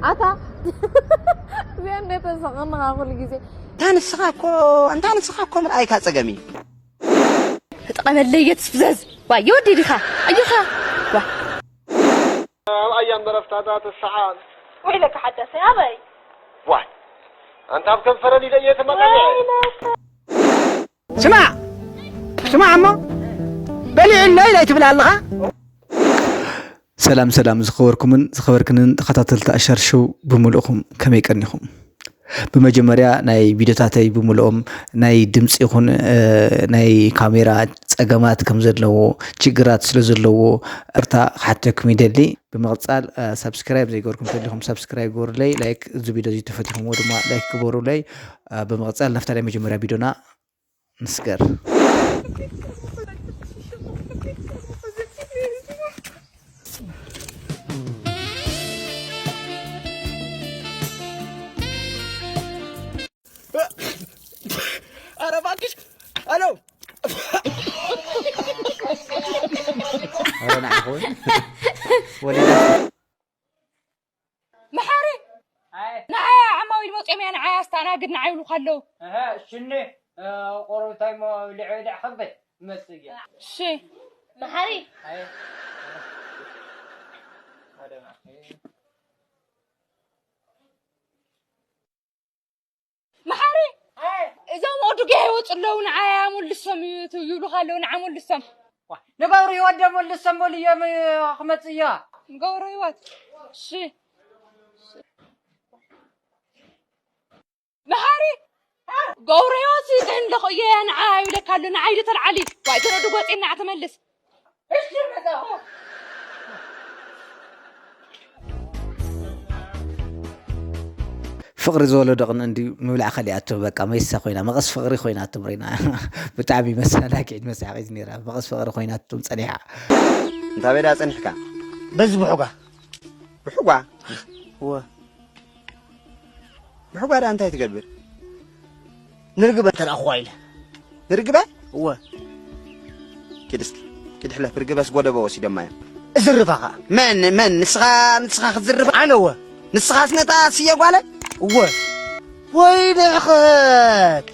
ኣታ እዚኣ እንዴት ተስቕንኻ ኩሉ ግዜ። እንታ ንስኻ እኮ እንታ ንስኻ እኮ ምርኣይካ ጸገም እዩ። ተጠቐመለይ የትፍዘዝ። ዋ የወዲ ዲኻ ኣዮኻ። ዋ ኣብ ኣያም በረፍታታት ሰዓል ወይለካ ሓዳሰይ ኣበይ ዋይ ኣንታ ኣብ ከንፈረን ኢለ እየ ተመቐሚዐ ስማዕ ስማዕ እሞ በሊዑለይ ኢለይ ትብል ኣለኻ። ሰላም ሰላም ዝኸበርኩምን ዝኸበርክንን ተኸታተልቲ ኣሻር ሾው ብምልእኹም ከመይ ቀኒኹም? ብመጀመርያ ናይ ቪድዮታተይ ብምልኦም ናይ ድምፂ ይኹን ናይ ካሜራ ፀገማት ከም ዘለዎ ችግራት ስለ ዘለዎ እርታ ክሓተኩም ይደሊ። ብምቕፃል ሳብስክራይብ ዘይገርኩም ተሊኹም ሳብስክራይብ ገበሩለይ። ላይክ እዚ ቪድዮ እዚ ተፈቲኹምዎ ድማ ላይክ ግበሩለይ። ብምቕፃል ናብታ ናይ መጀመርያ ቪድዮና ንስገር። ኧረ እባክሽ ሄሎ ኧረ ንዓኹም ወለዳ መሓሪ ንዓያ ዓማዊል መፅኦም እያ ንዓያ ኣስተኣናግድ ንዓ ይብሉካ ኣለዉ ሽኒ ቆርብታይ ሞ ልዕልዕ ክብል መፅእ እየ እሺ መሓሪ መሓሪ እዞም ወዱ ገያ ይወፁ ኣለዉ ንዓያ ሞልሶም ይብሉካ ኣለዉ ንዓ ሞልሶም ንገብሩ ህይወት ደሞ ልሰንበሉ እዮም ክመፅእ እያ ንገብሩ ህይወት እሺ መሓሪ ገብሩ ህይወት ይጥዕም ለኹ እየ ንዓ ይብለካ ኣሎ ንዓ ኢሉ ተልዓሊ ዋይ ተረዱ ጎፂ ንዓ ተመልስ እሺ መፃኹ ፍቕሪ ዝወለዶ ቅንኢ እንዲ ምብላዕ ከሊኣቶ በቃ መይሳ ኮይና መቐስ ፍቕሪ ኮይናቶም ሪና ብጣዕሚ መሳላኪዒት መሳቂት ነይራ መቐስ ፍቕሪ ኮይናቶም ጸኒሓ እንታ ቤዳ ጸኒሕካ በዚ ብሑጋ ብሕጓ እወ ብሕጓ ዳ እንታይ ትገብር ንርግበ ተረኣኽዋ ኢለ ንርግበ እወ ኪድ እስኪ ኪድ ሕለፍ ርግበስ ጎደቦ ወሲዶማ እዮም እዝርፋኻ መን መን ንስኻ ንስኻ ክትዝርፍ ኣነ እወ ንስኻስ ነታ ስየ ጓለ እወ ወይ ደኸት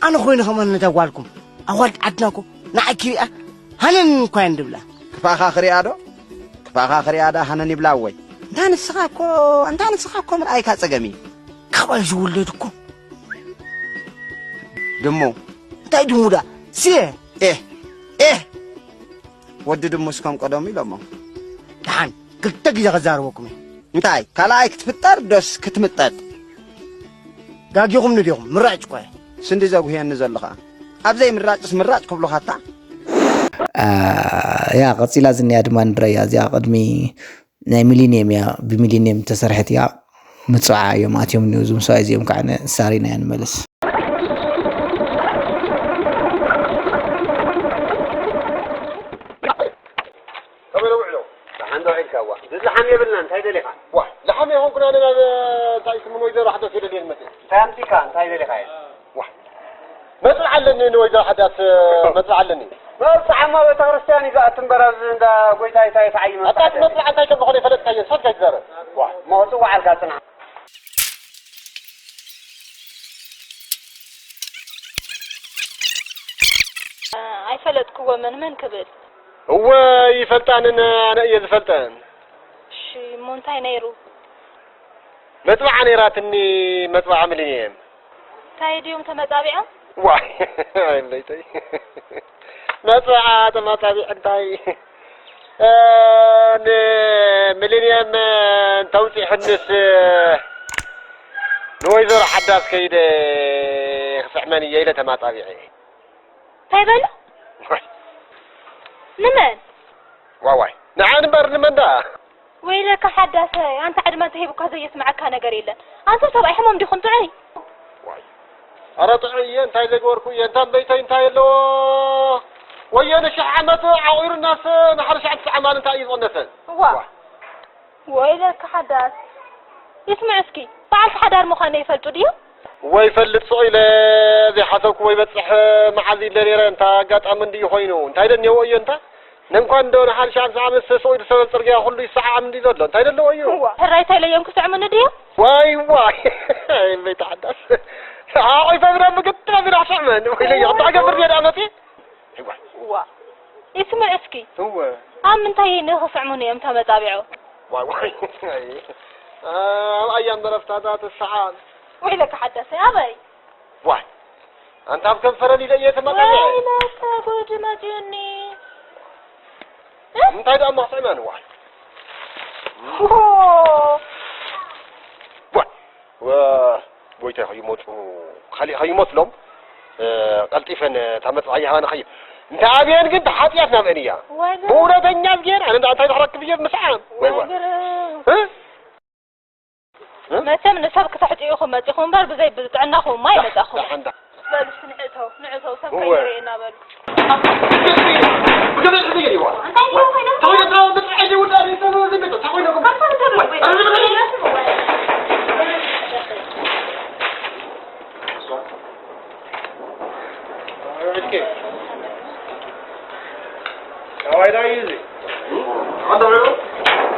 ኣነ ኮይኑ ከማን ነታ ጓልኩም ኣዋልድ ዓድና እኮ ንዓይ ክሪኣ ሃነን እኳ እየን ድብላ ክፋኻ ክሪኣ ዶ ክፋኻ ክሪኣ ዳ ሃነን ይብላ ወይ እንታ ንስኻ እኮ እንታ ንስኻ እኮ ምርኣይካ ጸገም እዩ ካባይ ዝውለድ እኮ ድሙ እንታይ ድሙ ዳ ስየ ኤህ ኤህ ወዲ ድሙስ ከም ቀደሙ ኢሎሞ ደሓን ክልተ ግዜ ከዛርበኩም እየ እንታይ ካልኣይ ክትፍጠር ዶስ ክትምጠጥ ጋጊኹም ንዲኹም ምራጭ እኳ እየ ስንዲ ዘጉህየኒ ዘሎ ኸዓ ኣብ ዘይምራጭስ ምራጭ ክብሉኻታ ያ ቀፂላ ዝኒያ ድማ ንረያ እዚኣ ቅድሚ ናይ ሚሊኒየም እያ ብሚሊኒየም ተሰርሐት እያ ምፅዓ እዮም ኣትዮም እኒው እዞም ሰብኣይ እዚኦም ከዓ ንሳሪና እያ ንመልስ ከመይ ውዕሎ ደሓን ዶ ዒልካ ዋ ዝለሓም የብልና እንታይ ደሊኻ ዋ ለሓም የኾንኩና ንና እንታይ ስምን ወይዘሮ ሓደስ የደልየን መፅእ እንታይ ኣምፂካ እንታይ ደሊኻ እየ ዋ መፅእ ኣለኒ ንወይዘሮ ሓዳስ መፅእ ኣለኒ መብፅዓማ ቤተክርስትያን እዩ ዝኣቱ እምበር ኣብዚ እንዳ ጎይታ ይታይ ተዓይመ ኣታ ትመፅእ እንታይ ከም ዝኾነ ይፈለጥካ እየ ንሳት ጋይ ትዛረብ ዋ መወፅእ ዋዓልካ ፅንዓ ኣይፈለጥክዎምን መን ክብል እወ ይፈልጣንን ኣነ እየ ዝፈልጠን እሺ እሞ እንታይ ነይሩ መፅባዓ ነይራትኒ መፅባዓ ሚሊኒየም እንታይ ድዮም ተመፃቢዖም ዋይ ኣይለይተይ መፅባዓ ተመፃቢዕ እንታይ እ፣ ንሚሊኒየም እንተውፂሑንስ ንወይዘሮ ሓዳስ ከይደ ክስዕመን እየ ኢለ ተማፃቢዐ እንታይ በሉ ንመን ዋዋይ ንዓን እምበር ንመን ደኣ ወይለካ ሓዳሰይ ኣንታ ዕድመ እንተሂቡካ ዘየስምዓካ ነገር የለን ኣንቱም ሰብኣይ ሕሞም ዲኹም ጥዑይ ኣረ ጥዑይ እየ እንታይ ዘይገበርኩ እየ እንታ እምበይተይ እንታይ ኣለዎ ወየ ንሽሕ ዓመት ዓቑሩናስ ንሓደ ሽሕ ዓመት ዓማን እንታይ እዩ ዝቕነሰን እዋ ወይለካ ሓዳስ ይስምዑ እስኪ በዓልቲ ሓዳር ምዃነይ ይፈልጡ ድዩ ወይ ፈልጥ ስቕ ኢለ ዘይሓሰብኩ ወይ በፅሕ መዓዝ ኢለ ነይረ እንታ ኣጋጣሚ እንድዩ ኮይኑ እንታይ ደኒየዎ እዮ እንታ እንኳን እንደሆነ ሓልሻ ኣምሳ ዓመት ሰሰው የተሰበብ ጽርግያ ሁሉ ይሰዓም እንዲ ዘሎ እንታይ ደለዎ እዩ? እዋ፣ ሕራይ ተለየን ክስዕሙኒ ድዩ? ዋይ ዋይ። እመይ ተሓዳስ። ኣቑይ ፈብራ ምግጥ ፈብራ ሰዕመን። ወይ ለያ እንታይ ገብር ዲያ ዳመቲ? ዋይ ዋይ። እዋ፣ ይስምዕ እስኪ። እወ። ኣብ ምንታይ ንኽስዕሙኒ እዮም ተመጻቢዖ? ዋይ ዋይ። ኣብ ኣያም በረፍታታት ሰዓም። ወይለካ ሓዳሰይ ኣበይ? ዋይ ኣንታ ኣብ ከንፈረን ኢለ እየ ተመጣጣ። ወይለካ ጉድ መጺኡኒ። እንታይ ደኣ ማኽሰዕና ንዋይ? ሆ። ዋይ ወ- ጎይታ ከይሞቱ ካሊእ ከይሞትሎም እ፣ ቀልጢፈን እታ መጽዓ ይሃባና ኸይድ እንተ ኣብየን ግን ተሓጥያት ናብአን እያ። ወግር ብእውነተኛ ዝጌር ኣነ እንዳ እንታይ ዝኽረክብ እየ ምስዓም ወይ ወይ ወግር እ? መቸም ንሰብ ክተሕጽኡ ኢኹም መጺኹም እምበር ብዘይ ብጥዕናኹም እማ ኣይመጻኹም። ደሓን፣ ደሓን። በሉ እስቲ ንዕእተው፣ ንዕእተው፣ ሰብ እወ። ከይርእየና በሉ። እንታይ እዮም ኮይኖም?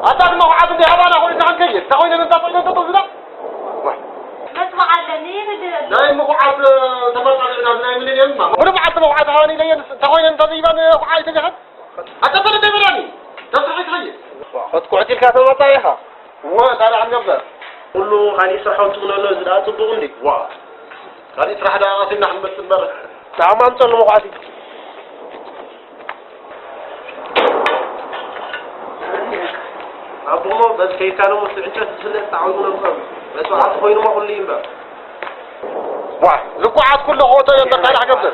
ኣታ ድማ ኹዓት እንደ ሃባና ኹሉ ንኽንከይድ እንተ ኮይነ ነዛ ኮይነ እንተ ዝዳ መጽዋዕ ኣለኒ ይብል። ናይ ምኹዓት ተመጣጣዕና ናይ ሚሊዮን ማ ወደ በዓል ተመኹዓት ሃዋኒ ለየን እንተ ኮይነ እንተ ዘይባን ኹዓይ ተገኸት ኣታ ፈለ ደበራኒ ተስርሒ ትኸይድ ክትኩዕት ኢልካ ተመጣ ኢኻ። እወ፣ እንታይ ደኣ ክንገብር? ኩሉ ካሊእ ስራሕ እውን ትብለሎ፣ እዚ ደኣ ጽቡቕ እንድዩ። ዋ፣ ካሊእ ስራሕ ደኣ ቀሲና ክንመጽእ እምበር። ንዓማ ኣምጸሉ መኹዓቲ። ኣቦሞ በዚ ከይድካ ደሞ እቲ ዕንጨት ዝፍለጥ ተዓዊኑ ነምጽኣሉ። መጽዋዕቲ ኮይኑሞ ኩሉ እዩ እምበር። ዋ፣ ዝኩዓት ኩሉ ክወቶ እየ እምበር፣ እንታይ ደኣ ክገብር?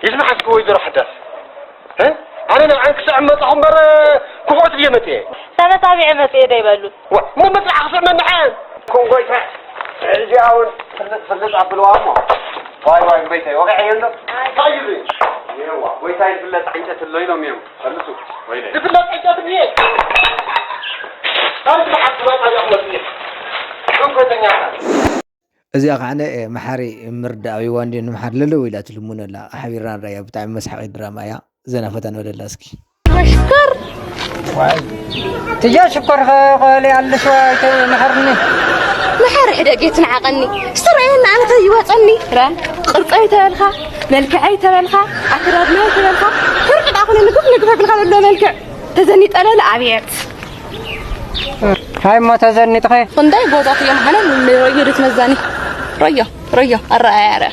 ይስማዕ እስኪ ወይዘሮ ሓዳስ፣ እ? ኣነ ንብዓን ክስዕም መጻኹ እምበር፣ ክኹዕት ድየ መጽኤ? ተመጻቢዐ መጽኤ ዶ ይበሉ? ዋ፣ እሞ መጽዓ ክስዕመኒ ዓን? ኮንጎይታ፣ እዚኣ እውን ፍልጥ ፍልጥ ኣብልዋ እሞ። ዋይ ዋይ፣ እምበይተይ፣ ወግዐ እየ እንዶ። እንታይ እዩ እዚ? ይሄዋ፣ ጎይታ ይፍለጥ ዓይንጨት ኣሎ ኢሎም እዮም። ፈልሱ፣ ወይለይ። ዝፍለጥ ዓይንጨት ድየ? ታሪኽ መዓት ዝመጻ እያ ክመጽእ እየ። ኮንጎይተኛታት። እዚኣ ከዓ ነ-፣ መሓሪ ምርዳእ ኣብይዋ እንድዩ ንምሓር ለለው ኢላ ትልሙን ኣላ። ሓቢርና ንራያ ብጣዕሚ መስሓቒት ድራማ እያ። ዘና ፈታ ንበለላ እስኪ። መሽከር። ትያ ሽኮር ኸ-፣ ኸሊ ኣለሽ ዋ፣ ኣይተ-፣ መሓርኒ። መሓሪ ሕደግ የትንዓቐኒ። ስትረየኒ ኣነ ተይወፀኒ። ረ-፣ ቅርፀይ ተበልካ፣ መልክዐይ ተበልካ፣ ኣከዳድናይ ተበልካ፣ ፍርቂ ዳኹነ ንግፍ ንግፍ ኣብልካ ዘሎ መልክዕ። ተዘኒጠለለ ኣብየት። ሃይ እሞ ተዘኒጥኸ? ክንደይ ጎዛት እዮም ሃነን ንረዮ ድትመዛኒ። ረዮ፣ ረዮ፣ ኣረኣያ ኣረ።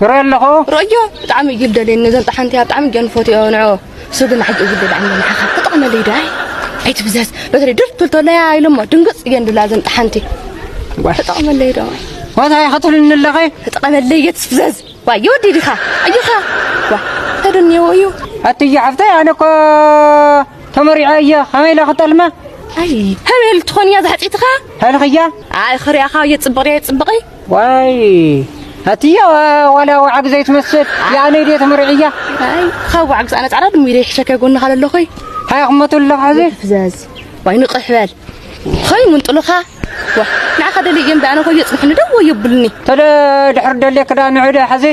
ሮ ኣለኹ። ረዮ፣ ብጣዕሚ እዩ ደልየኒ። ነዘን ጠሓንቲ እያ ብጣዕሚ እየን ፈትዮ ንዑ። እሱ ግን ሕጂ እዩ ደልዓኒ ንዓኻ። ተጠቕመለይ ዳይ። ኣይትብዘዝ። በተለይ ድር ትልተለያ ኢሎሞ ድንግጽ እየን ድላ ዘን ጠሓንቲ። ዋይ። ተጠቕመለይ ዶ። ዋታ ይኸትልኒ ኣለኸ? ተጠቐመለይ እየ ትብዘዝ። ዋይ፣ ይወዲ ዲኻ? ኣጆኻ። ዋ፣ ተደንየዎ እዩ። ኣትየ ሓፍተይ፣ ኣነ እኮ ተመሪዐ እየ። ከመይ ኢለ ክጠልማ? ኣይ፣ ከመይ ኢሉ ትኾን እያ ዛሕፂትኻ? ሃልኽያ? ኣይ፣ ኽሪኣኻ እየ ፅብቕ እያ ፅብቐይ። ዋይ፣ ኣትየ ዋ-፣ ዋላ ዋዕግ ዘይትመስል። ኣይ። ያነይ ድየ ተመሪዐያ? ኣይ፣ ካብ ዋዕግ ኣነ ፃዕዳ ድሙ ኢለ ይሕሸከ ጎንኻ ለለኹይ። ሃይ፣ ክመቱ ኣለኻ ሕዚ? ፍዘዝ። ዋይ፣ ንቕሕ በል። ኸይ ምንጥሉኻ? ዋ፣ ንዓኻ ደልየ እምበኣነ ኾዮ ጽንሕኒ ደው ወዮ ብልኒ። ተደ ድሕር ደልየክ ዳ ንዑ ደ ሓዚ?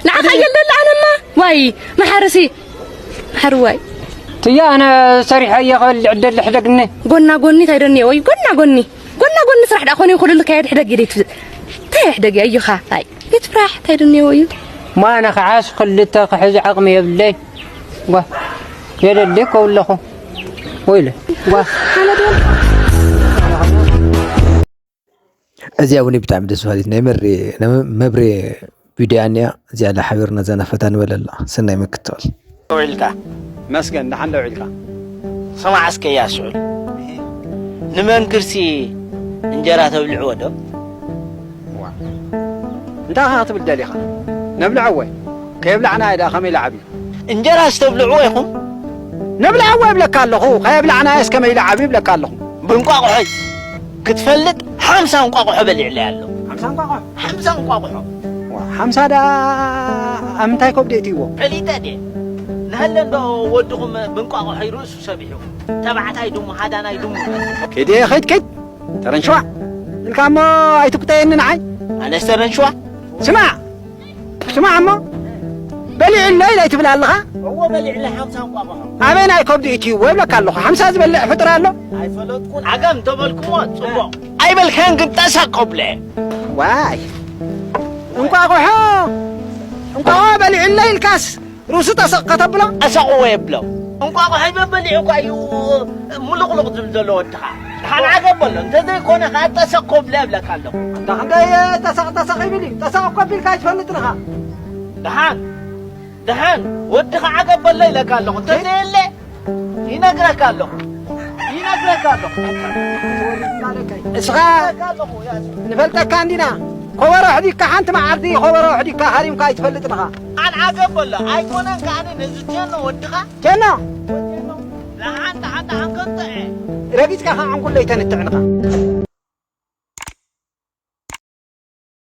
ንዓኻ እየ ደሊ ኣነማ። ዋይ፣ መሓርሲ። መሓር ዋይ። ትያ ኣነ ሰሪሐ እየ ኸል ዕደል ሕደግኒ። ጎና ጎኒ ታይደኒ ወይ ጎና ጎኒ። ጎና ጎኒ ስራሕ ዳ ኾነ ይኹሉ ልካየድ ሕደግ ይደት። ታይ ሕደግ እዩኻ? ኣይ፣ ይትፍራሕ ታይደኒ ወይ። ማነ ኸዓስ ክልተ ክሕዝ ዓቕሚ የብለይ። ጓ፣ የለሊ ከውለኹ። ወይለ፣ ጓ። ሓመድ በል። እዚኣ እውን ብጣዕሚ ደስ በሃሊት ናይ መሬ-፣ ናይ መብሬ ቪድዮ እያ እኒኣ። እዚኣ ላ ሓቢርና ዘና ፈታ ንበለላ። ሰናይ ምክትታል። ውዒልካ? መስገን፣ ደሓን ዶ ውዒልካ? ስማዕ እስከ እያ ስዑል። ንመንክርሲ እንጀራ ተብልዕዎ ዶ? ዋ። እንታይ ኢኻ ክትብል ደሊኻ? ነብልዐዎ። ከየብላዕናዮ ደኣ ከመይ ኢሉ ዓብዩ? እንጀራስ ተብልዕዎ ኢኹም? ነብልዐዎ እብለካ ኣለኹ። ከየብላዕናዮስ ከመይ ኢሉ ዓብዩ እብለካ ኣለኹ። ብእንቋቑሖይ ክትፈልጥ ሓምሳ እንቋቑሖ በሊዕለይ ኣሎ። ሓምሳ እንቋቑሖ? ሓምሳ እንቋቑሖ። ዋ፣ ሓምሳ ደኣ ኣብ ምንታይ ከብዲ የእትይዎ? ፈሊጠ ድየ? ናሃለ እንዶ ወድኹም ብእንቋቑሖይ ርእሱ ሰቢሑ። ተባዕታይ ድሙ፣ ሃዳናይ ድሙ። ኪድ፣ ኪድ፣ ኪድ። ተረንሸዋ ኢልካ እሞ ኣይትቁጠየኒ ንዓይ። ኣነስተረን ሽዋ። ስማዕ፣ ስማዕ እሞ፣ በሊዕለይ ለይትብል ኣለኻ? እዎ፣ በሊዕለይ ሓምሳ እንቋቑሖ። ኣበይ ናይ ከብዲ እትይዎ ይብለካ ኣለኹ። ሓምሳ ዝበልዕ ፍጡር ኣሎ? ኣይፈለጥኩን። ዓገብ እንተበልኩዎ ጽቡቕ። ኣይበልካን ግን ጠሰቕ ከብለ። ዋይ፣ እንቋቑሖ፣ እንቋቑሖ በሊዕለይ ኢልካስ ርእሱ ጠሰቕ ከተብሎ? ጠሰቕዎ የብሎ። እንቋቑሖ በበሊዑ እኳ እዩ ምሉቕሉቕ ዝብል ዘሎ ወድኻ። ደሓን ዓገብ በሎ። እንተዘይኮነ ኸዓ ጠሰቕ ከብለ እብለካ ኣለኹ። ኣንታ ክንደይ ጠሰቕ ጠሰቕ ይብል እዩ? ጠሰቕ እኮ ቢልካ ኣይትፈልጥን ኢኻ። ደሓን፣ ደሓን፣ ወድኻ ዓገብ በሎ ኢለካ ኣለኹ። እንተዘየለ ይነግረካ ኣለኹ። ይነግረካ ኣለኹ። እስኻ ይነግረካ ኣለኹ። ያ ንፈልጠካ እንዲና። ኮበሮ ኣሕዲግካ ሓንቲ መዓልቲ ኮበሮ ኣሕዲግካ ሃሪምካ ኣይትፈልጥን ኢኻ። ኣን ዓገብ በሎ። ኣይኮነን ከዓኒ ነዚ ጀኖ ወድኻ። ጀኖ። ደሓን፣ ደሓን፣ ደሓን ከምጥዐ። ረጊጽካ ኸዓ ዕንቁለይ ተንጥዕንኻ።